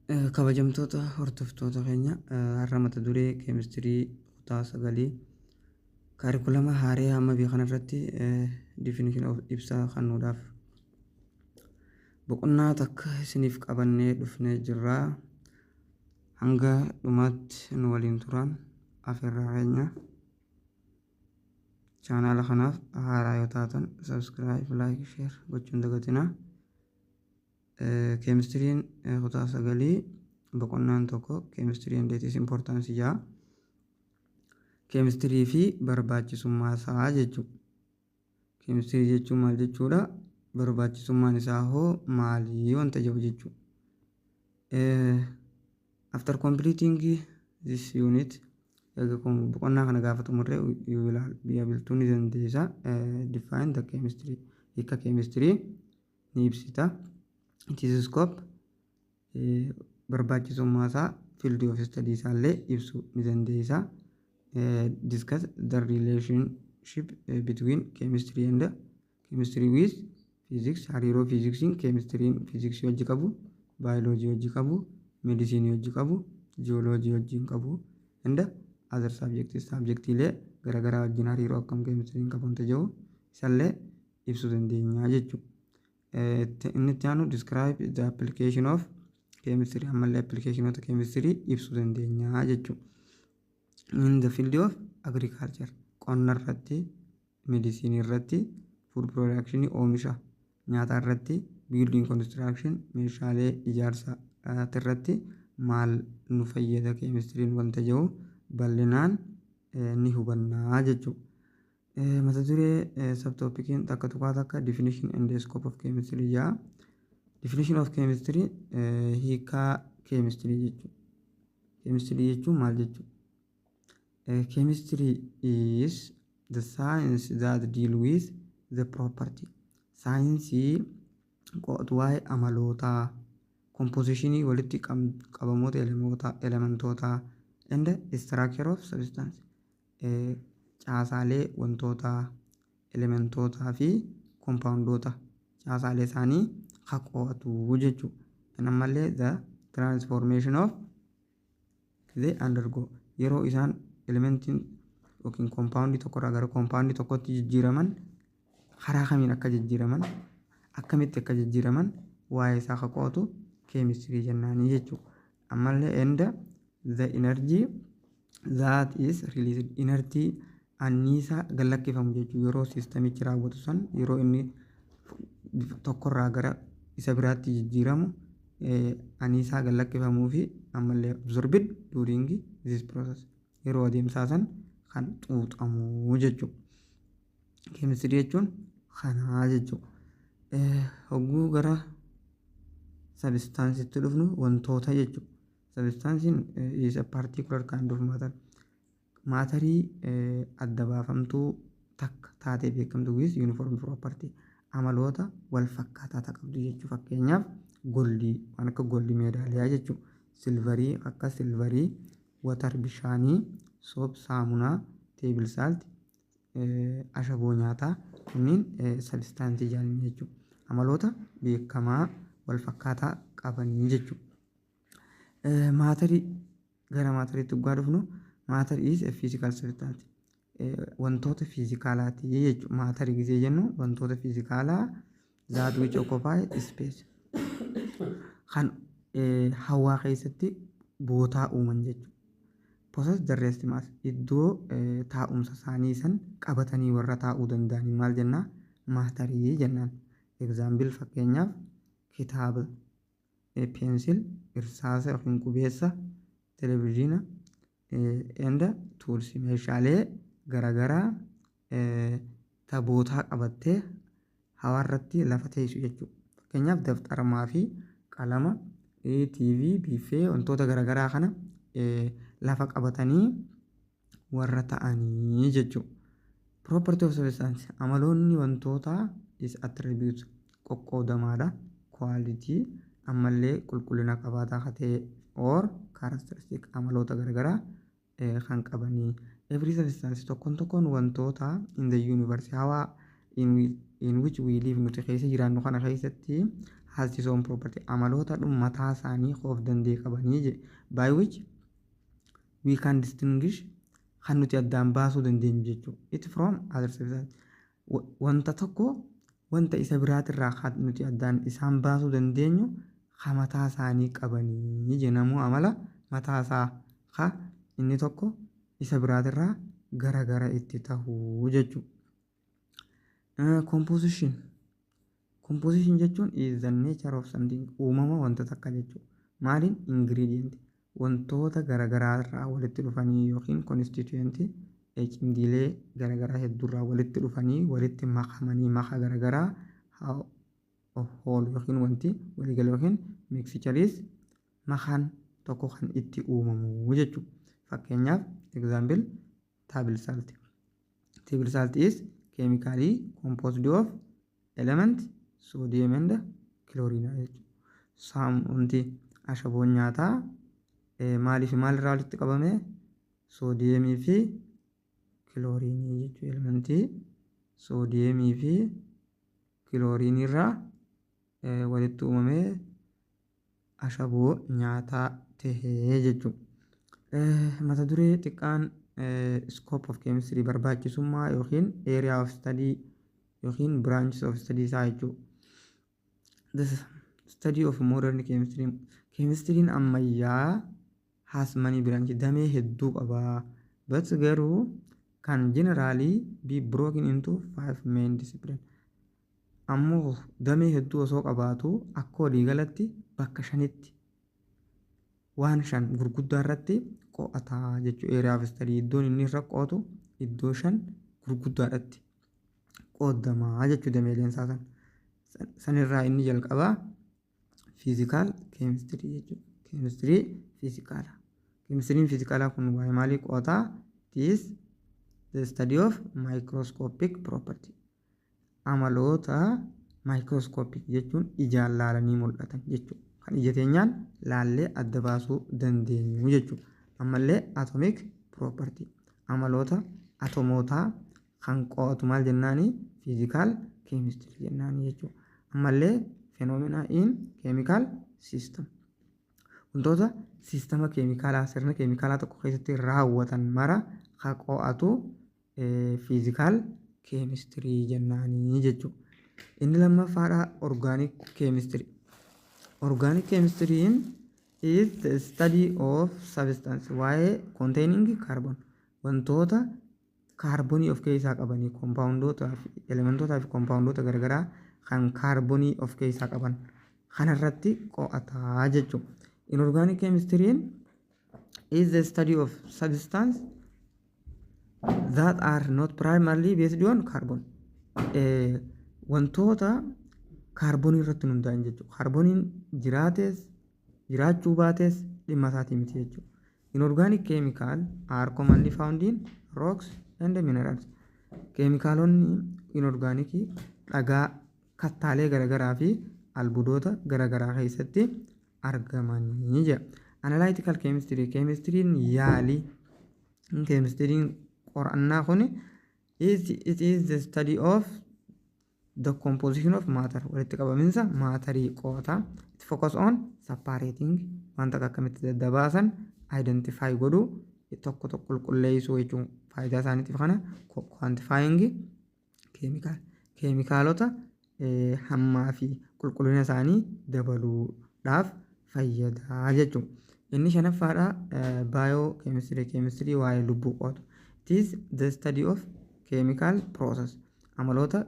Kabajamtoota hordoftoota keenya, har'a mata duree keemistirii kutaa sagalii kaarikulama haaraa amma biyya kana irratti definition of ibsaa kennuudhaaf boqonnaa takka isiniif qabannee dhufnee jirra. Hanga dhumaatti nu waliin turan afeerraa keenya. Chaanaala kanaaf haaraa yoo taatan subscribe, like, share gochuun dagatinaa. Keemistiriin kutaa sagalii boqonnaan tokko chemistry and its importance jedha. Keemistirii fi barbaachisummaa isaa jechuudha. Keemistirii jechuun maal jechuudha? Barbaachisummaan isaa hoo maali wanta jedhu jechuudha. After completing this unit, egaa boqonnaa kana gaafa xumurre, you will be able to, ni dandeessa, define the chemistry, hiika keemistirii ni ibsita. Its scope, barbaachisummaa isaa, field of study isaallee ibsuu ni dandeessa. Discuss the relationship between chemistry and chemistry with physics, hariiroo fiiziksiin keemistiriin fiiziksii wajji qabu, baayoloojii wajji qabu, meedisinii wajji qabu, jiyooloojii wajjin qabu, and other subjects, subjectiilee garaagaraa wajjin hariiroo akkam keemistiriin qabu wanta jedhu isallee ibsuu dandeenya jechuudha. Inni itti aanu describe the application of chemistry, ammallee applicationoota keemistirii ibsuu dandeenya jechuudha. In the field of agriculture, qonna irratti, meedisinii irratti, food production, oomisha nyaataa irratti, building construction, meeshaalee ijaarsaa irratti maal nu fayyada keemistiriin wanta jedhu bal'inaan ni hubannaa jechuudha. Mata duree subtopiciin 1.1 definition and scope of chemistry jedha. Definition of chemistry, hiikaa keemistirii jechuudha. Keemistirii jechuun maal jechuudha? Chemistry is the science that deal with the property. Saayinsii qo'atu waa'ee amalootaa, compositionii, walitti qabamoota elementootaa, and structure of substance. Caasaalee wantootaa, elementootaa fi compoundoota, caasaalee isaanii kan qo'atu jechuudha. Ammallee the transformation of they undergo, yeroo isaan elementiin yookiin compoundii tokkorraa gara compoundii tokkotti jijjiiraman karaa kamiin akka jijjiiraman, akkamitti akka jijjiiraman waa'ee isaa kan qo'atu keemistirii jennaanii jechuudha. Ammallee and the energy that is released, energy, anniisaa gad lakkifamu jechuudha, yeroo systemichi raawwatu san, yeroo inni tokkorraa gara isa biraatti jijjiiramu anniisaa gad lakkifamuu fi ammallee absorbed during this process, yeroo adeemsaa san kan xuuxamu jechuudha. Keemistirii jechuun kanaa jechuudha. Hogguu gara substanceitti dhufnu, wantoota jechuudha. Substanceiin is a particular kind of matter. Matterii adda baafamtuu takka taatee beekamtu with uniform property, amaloota wal fakkaataa qabdu jechuudha. Fakkeenyaaf goldii, waan akka goldii, meedaaliyaa jechuudha. Silverii, akka silverii, water, bishaanii, soap, saamunaa, table salt, ashaboo nyaataa, kunniin substanceii jedhanii jechuudha. Amaloota beekamaa wal fakkaataa qabanii jechuudha. Matterii, gara matteriitti dhugaa dhufnu, matter is a physical substance. Wantoota fiizikaalaati jechuudha. Matterii gisee jennu wantoota fiizikaalaa that which occupy space, kan hawaa keessatti bootaa uuman jechuudha. Possess the rest mass, iddoo taa'umsa isaanii san qabatanii warra taa'uu danda'anii maal jennaa? Matterii jennaan. Example, fakkeenyaaf kitaaba, pencil, irsaasa yookiin qubeessa, televezyiina, and tools, meeshaalee garaagaraa tabootaa qabattee hawaarratti lafa teessu jechuudha. Fakkeenyaaf daftarmaa fi qalama, TV, biiffee, wantoota garaagaraa kana lafa qabatanii warra ta'anii jechuudha. Property of substance, amaloonni wantootaa, is attribute, qoqqoodamaadha. Quality, ammallee qulqullina qabaataa kan ta'e, or characteristic, amaloota garaagaraa kan qabanii. Every substance, tokkoon tokkoon wantoota, in the universe, hawaa, in which we live, nuti keessa jiraannu kana keessatti, has Has its own property, amaloota mataa isaanii of danda'e qabanii jedhe, by which we can distinguish, kan nuti addaan baasuu dandeenyu jechuudha. It from other substance, wanta tokko wanta isa biraatirraa kan nuti addaan isaan baasuu dandeenyu ka mataa isaanii qabanii jenamuu, amala mataa isaa ka inni tokko isa biraatirraa gara gara itti tahuu jechuudha. Composition. Composition jechuun is the nature of something, uumama wanta takka jechuudha. Maaliin? Ingredient, wantoota garaagaraa irraa walitti dhufanii yookiin constituent, cimdiilee garaagaraa hedduurraa walitti dhufanii walitti makamanii maka garaagaraa whole yookiin wanti waliigala yookiin mixtures makaan tokko kan itti uumamu jechuudha. Fakkeenyaaf, example, table salt. Table salt is chemically composed of element sodium and chlorine jechuudha. Wanti ashaboon nyaataa maaliif maalirraa walitti qabame? Soodiyeemii fi kilooriinii jechuudha. Elementii soodiyeemii fi kilooriinii irraa walitti uumamee ashaboo nyaataa tahee jechuudha. Mata duree xiqqaan scope of chemistry, barbaachisummaa yookiin area of study yookiin branches of study isaa jechuudha. The study of modern chemistry, chemistry'n ammayyaa, has many branch, damee hedduu qaba. But garuu kan generally be broken into five main discipline. Ammoo damee hedduu osoo qabaatu akka waliigalatti bakka shanitti, waan shan gurguddaa irratti qo'ataa jechuudha. Area of study iddoon inni irra qo'atu iddoo shan gurguddaadhatti qoodamaa jechuudha dameeleen isaa san. Sanirraa inni jalqabaa physical chemistry jechuudha. Keemistirii fiizikaalaa. Keemistiriin fiizikaalaa kun waa'ee maalii qo'ataa? It is the study of microscopic property. Amaloota microscopic jechuun ijaan laalanii mul'atan jechuudha. Kan ija teenyaan laallee adda baasuu dandeenyu jechuudha. Ammallee atomic property. Amaloota atomootaa kan qo'atu maal jennaani? Physical chemistry jennaani jechuudha. Ammallee phenomena in chemical system. Wantoota siistama keemikaalaa, sirna keemikaalaa tokko keessatti raawwatan mara kan qo'atu physical chemistry jennaanii jechuudha. Inni lammaffaadha organic chemistry. Organic chemistry'n is the study of substance, waa'ee containing carbon, wantoota kaarbonii of keessaa qabanii, koompaawundoota fi elementootaa fi koompaawundoota garaagaraa kan kaarbonii of keessaa qaban kanarratti qo'ataa jechuudha. Inorganic chemistry is the study of substance that are not primarily based on carbon. Wantoota kaarbonii irratti hundaa'an jechuudha. Kaarboniin jiraates jiraachuu baates dhimma isaatii miti jechuudha. Inorganic chemical are commonly found in rocks and minerals. Keemikaalonni inorgaanikii dhagaa, kattaalee garaagaraa fi albuudota garaagaraa keessatti argamanii jira. Analytical chemistry, keemistiriin yaalii, keemistiriin qorannaa kun it is the study of the composition of matter, walitti qabaminsa maatarii qo'ata. It focus on separating, wanta akkamitti daddabaasan identify godhuu, tokko tokko qulqulleessuu jechuun faayidaa isaaniitiif kana, quantifying chemical, keemikaalota hammaa fi qulqullina isaanii dabaluudhaaf fayyadaa jechuudha. Inni shanaffaadha biochemistry, keemistirii waa'ee lubbuu qo'atu. It is the study of chemical process, amaloota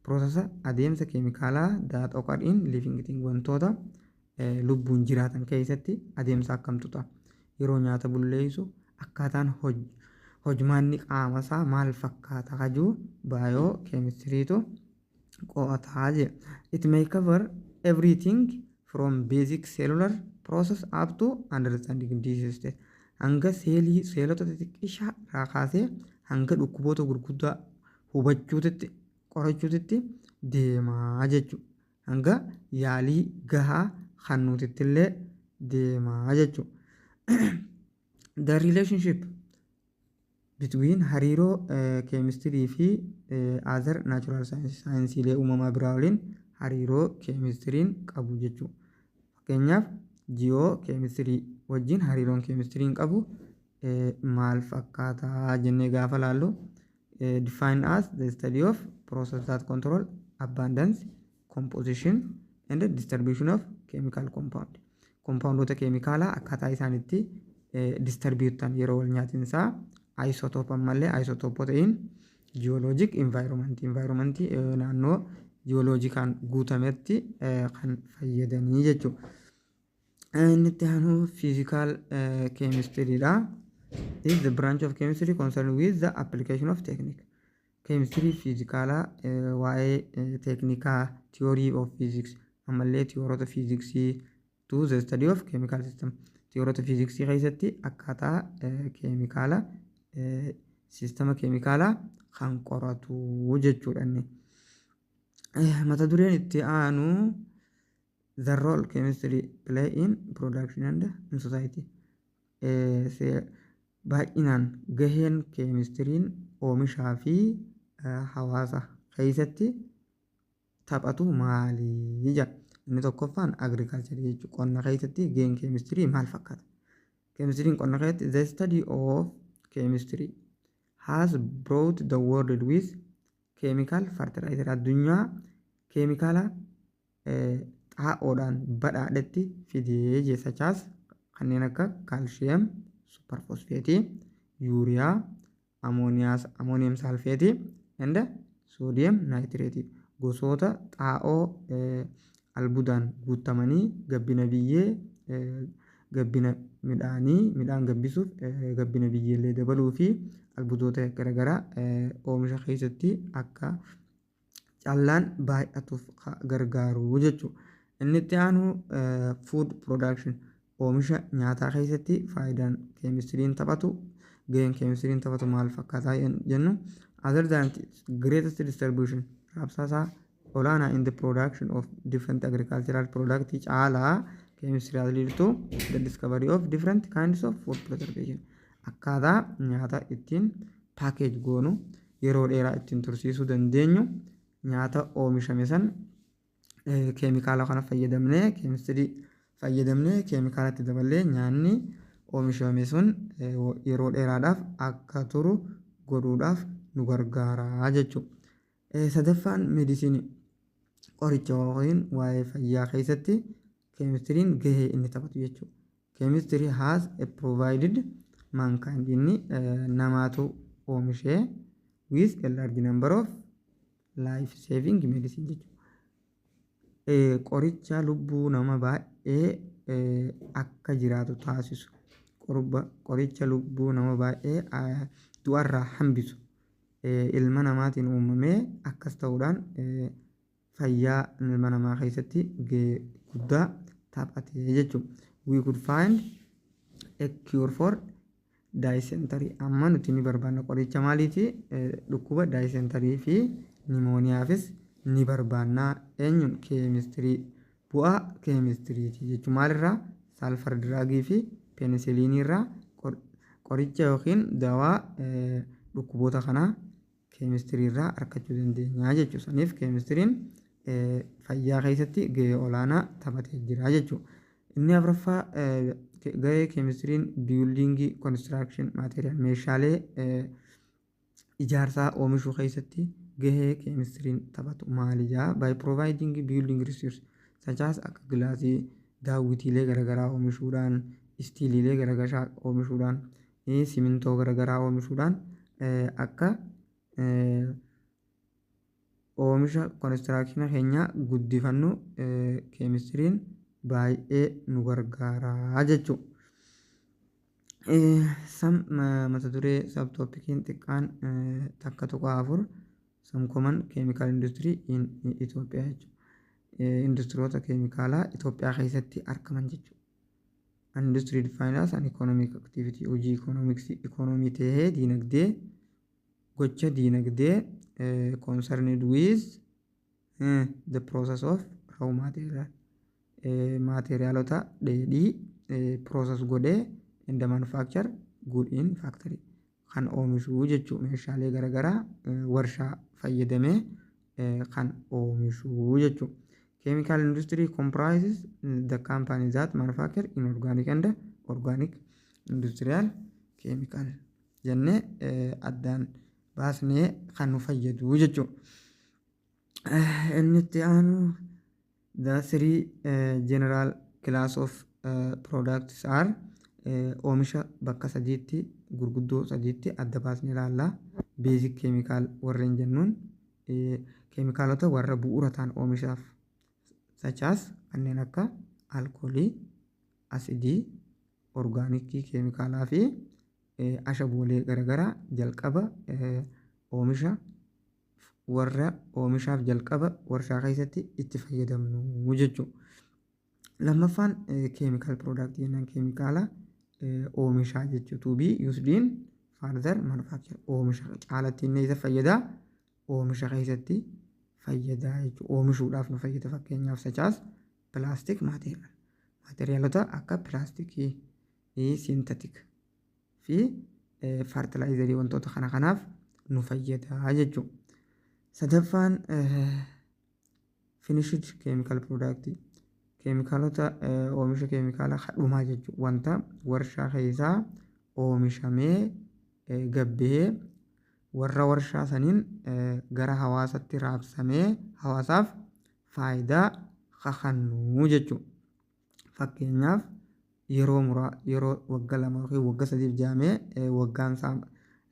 processa adeemsa keemikaalaa that occur in living thing, wantoota lubbuun jiraatan keessatti adeemsa akkamtu ta'a. Yeroo nyaata bulleessu akkaataan hojmaanni qaama isaa maal fakkaata kajuu biochemistrytu qo'ataa jedha. It may cover everything from basic cellular process up to understanding disease state. Hanga seelii, seelota xixiqqishaa irraa kaasee hanga dhukkuboota gurguddaa hubachuutitti, qorachuutitti deemaa jechuudha. Hanga yaalii gahaa kennuutitti illee deemaa jechuudha. The relationship between, hariiroo keemistirii fi other natural science, saayinsiilee uumamaa biraa waliin hariiroo keemistiriin qabu jechuudha. Fakkeenyaaf, geochemistry wajjin hariiroon keemistiriin qabu maal fakkaataa jennee gaafa laallu, define as the study of process that control abundance, composition and distribution of chemical compound. Compoundoota keemikaalaa akkaataa isaan itti distribute ta'an yeroo wal nyaatinsaa isotope, ammallee isotoopota in geologic environment, naannoo jiyooloojikaan guutametti kan fayyadanii jechuudha. Inni itti aanu physical chemistryidha. Is the branch of chemistry concerned with the application of technique. Keemistirii fiizikaalaa waa'ee teeknikaa, theory of physics, ammallee tiyoorota fiiziksii to the study of chemical system. Tiyoorota fiiziksii keessatti akkaataa keemikaala, siistama keemikaalaa kan qoratu jechuudha inni. Mata dureen itti aanu the role chemistry play in production and in society. Baay'inaan gaheen keemistiriin oomishaa fi hawaasa keessatti taphatu maali jedha. Inni tokkoffaan agriculture jechuudha. Qonna keessatti gaheen keemistirii maal fakkaata? Keemistiriin qonna keessatti, the study of chemistry has brought the world with chemical fertilizer. Addunyaa keemikaala xaa'oodhaan badhaadhetti fidee jechaas, kanneen akka calcium superphosphate, urea, ammonium sulfate and sodium nitrate, gosoota xaa'oo albuudaan guutamanii gabbina biyyee, gabbina midhaanii, midhaan gabbisuuf, gabbina biyyeellee dabaluu fi albuudota garaagaraa oomisha keessatti akka callaan baay'atuuf gargaaru jechuudha. Inni itti aanu food production, oomisha nyaataa keessatti faayidaan keemistiriin taphatu, gaheen keemistiriin taphatu maal fakkaataa jennu, other than greatest distribution, raabsaasaa olaanaa in the production of different agricultural product caalaa, chemistry has led to the discovery of different kinds of food preservation. Akkaataa nyaata ittiin package goonu, yeroo dheeraa ittiin tursiisuu dandeenyu, nyaata oomishame san keemikaala kana fayyadamnee, keemistirii fayyadamnee, keemikaalatti daballee nyaanni oomishame sun yeroo dheeraadhaaf akka turu godhuudhaaf nu gargaara jechuudha. Sadaffaan medicine, qoricha yookiin waa'ee fayyaa keessatti keemistiriin gahee inni taphatu jechuudha. Chemistry has a provided mankind, inni namaatu oomishee, with a large number of life saving medicine jechuudha. Qoricha lubbuu nama baay'ee akka jiraatu taasisu, qoricha lubbuu nama baay'ee du'arraa hambisu ilma namaatiin uumamee akkas ta'uudhaan fayyaa ilma namaa keessatti gahee guddaa taphate jechuudha. We could find a cure for dysentery. Amma nuti ni barbaanna qoricha maaliiti? Dhukkuba dysentery fi pneumoniaafis ni barbaanna. Eenyuun? Keemistirii, bu'aa keemistiriiti jechuun maalirraa? Sulfur drug fi penicillin irraa qoricha yookiin dawaa dhukkuboota kanaa keemistirii irraa argachuu dandeenya jechuudha. Saniif keemistiriin fayyaa keessatti gahee olaanaa taphatee jira jechuudha. Inni afuraffaa gahee keemistiriin building construction material, meeshaalee ijaarsaa oomishuu keessatti gahee keemistiriin taphatu maali jaa? By providing building resource such as akka glass, daawwitiilee garaagaraa oomishuudhaan, steeliilee garaagaraa oomishuudhaan, simintoo garaagaraa oomishuudhaan akka oomisha construction keenyaa guddifannu keemistiriin baay'ee nu gargaara jechuudha. Some mata duree subtopiciin xiqqaan 1.4, some common chemical industry in Ethiopia jechuudha. Industiroota keemikaalaa Itoophiyaa keessatti argaman jechuudha. An industry defined as an economic activity, hojii ikoonomii ta'ee diinagdee, gocha diinagdee concerned with the process of raw material, maateriyaalota dheedhii process godhee in the manufacture good in factory kan oomishuu jechuu, meeshaalee garaagaraa warshaa fayyadamee kan oomishuu jechuu. Chemical industry comprises the company that manufacture inorganic and organic industrial chemical jennee addaan baasnee kan nu fayyadu jechuudha. Inni itti aanu, the three general class of products are, oomisha bakka sadiitti, gurguddoo sadiitti adda baasnee ilaalla. Basic chemical warreen jennuun keemikaalota warra bu'uura ta'an oomishaaf, such as kanneen akka alkoolii, asidii, orgaanikii keemikaalaa fi ashaboolee garaagaraa jalqaba oomisha warra oomishaaf jalqaba warshaa keessatti itti fayyadamnu jechuudha. Lammaffaan chemical productii jennaan, keemikaala oomishaa jechuudha. To be used in further manufacture, oomisha caalatti inni isa fayyada, oomisha keessatti fayyada jechuudha. Oomishuudhaaf nu fayyada. Fakkeenyaaf, such as plastic material, maateriyaalota akka pilaastikii, synthetic fi fertilizerii, wantoota kana kanaaf nu fayyada jechuudha. Sadaffaan finished chemical product, keemikaalota oomisha keemikaala dhumaa jechuudha. Wanta warshaa keessaa oomishamee gabbee warra warshaa saniin gara hawaasatti raabsamee hawaasaaf faayidaa kakannuu jechuudha. Fakkeenyaaf, yeroo muraa yeroo waggaa 2 yookiin waggaa 3f jaamee waggaan isaa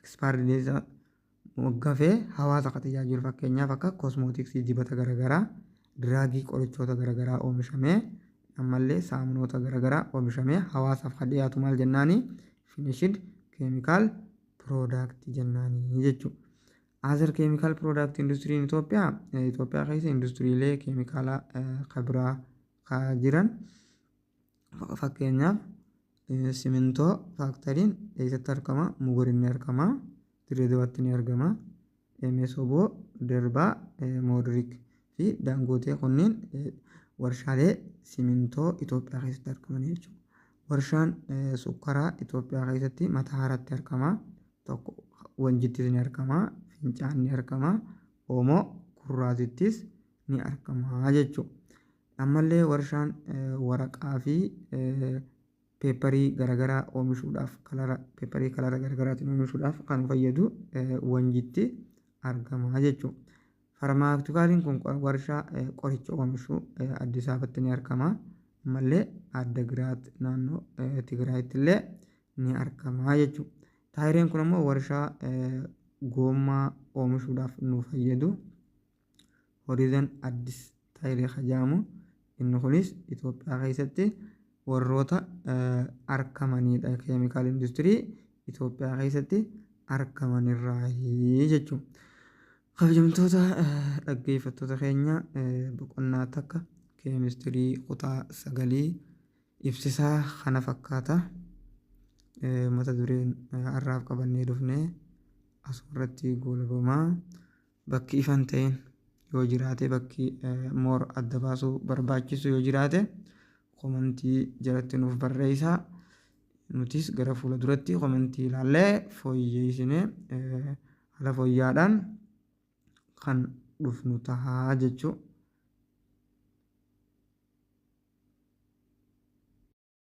expiry waggaa fee hawaasa akka tajaajilu, fakkeenyaaf akka cosmeticsii, dibata garaagaraa, drugii, qorichoota garaagaraa oomishamee, ammallee saamunoota garaagaraa oomishamee hawaasaaf kan dhiyaatu maal jennaani? Finished chemical product jennaani jechuudha. Other chemical product industry in Itoophiyaa, Itoophiyaa keessa industiriilee keemikaalaa kan biraa kan jiran, fakkeenyaaf simintoo factoryn eessatti argama? Mugariin ni argama. Dirreedawaatti ni argama. Meesoboo, Darbaa, Moodirik fi Daangootee kunneen warshaalee simintoo Itoophiyaa keessatti argaman jechuudha. Warshaan sukkaraa Itoophiyaa keessatti Matahaaratti argama. Tokko Wanjittis ni argama. Fincaan ni argama. Oomoo Kurraazittis ni argama jechuudha. Ammallee warshaan waraqaa fi paperii garaagaraa oomishuudhaaf, color paperii color garaagaraatiin oomishuudhaaf kan fayyadu Wanjitti argama jechuudha. Pharmaceuticaliin kun warshaa qoricha oomishu Addis Ababaatti ni argama. Ammallee Addagiraat naannoo Tigraayitti illee ni argama jechuudha. Taayireen kun ammoo warshaa goommaa oomishuudhaaf nu fayyadu, Horizon Addis Taayiree kan jedhamu, inni kunis Itoophiyaa keessatti warroota argamanidha. Chemical industirii Itoophiyaa keessatti argamanirraayi jechuudha. Kabajamtoota dhaggeeffattoota keenya, boqonnaa 1 keemistirii kutaa 9 ibsisaa kana fakkaata. Mata dureen har'aaf qabannee dhufne asumarratti goolabamaa. Bakki ifan ta'in yoo jiraate, bakki more adda baasuu barbaachisu yoo jiraate, commentii jalatti nuuf barreessaa. Nutis gara fuula duratti commentii ilaallee fooyyeessinee haala fooyya'aadhaan kan dhufnu tahaa jechuudha.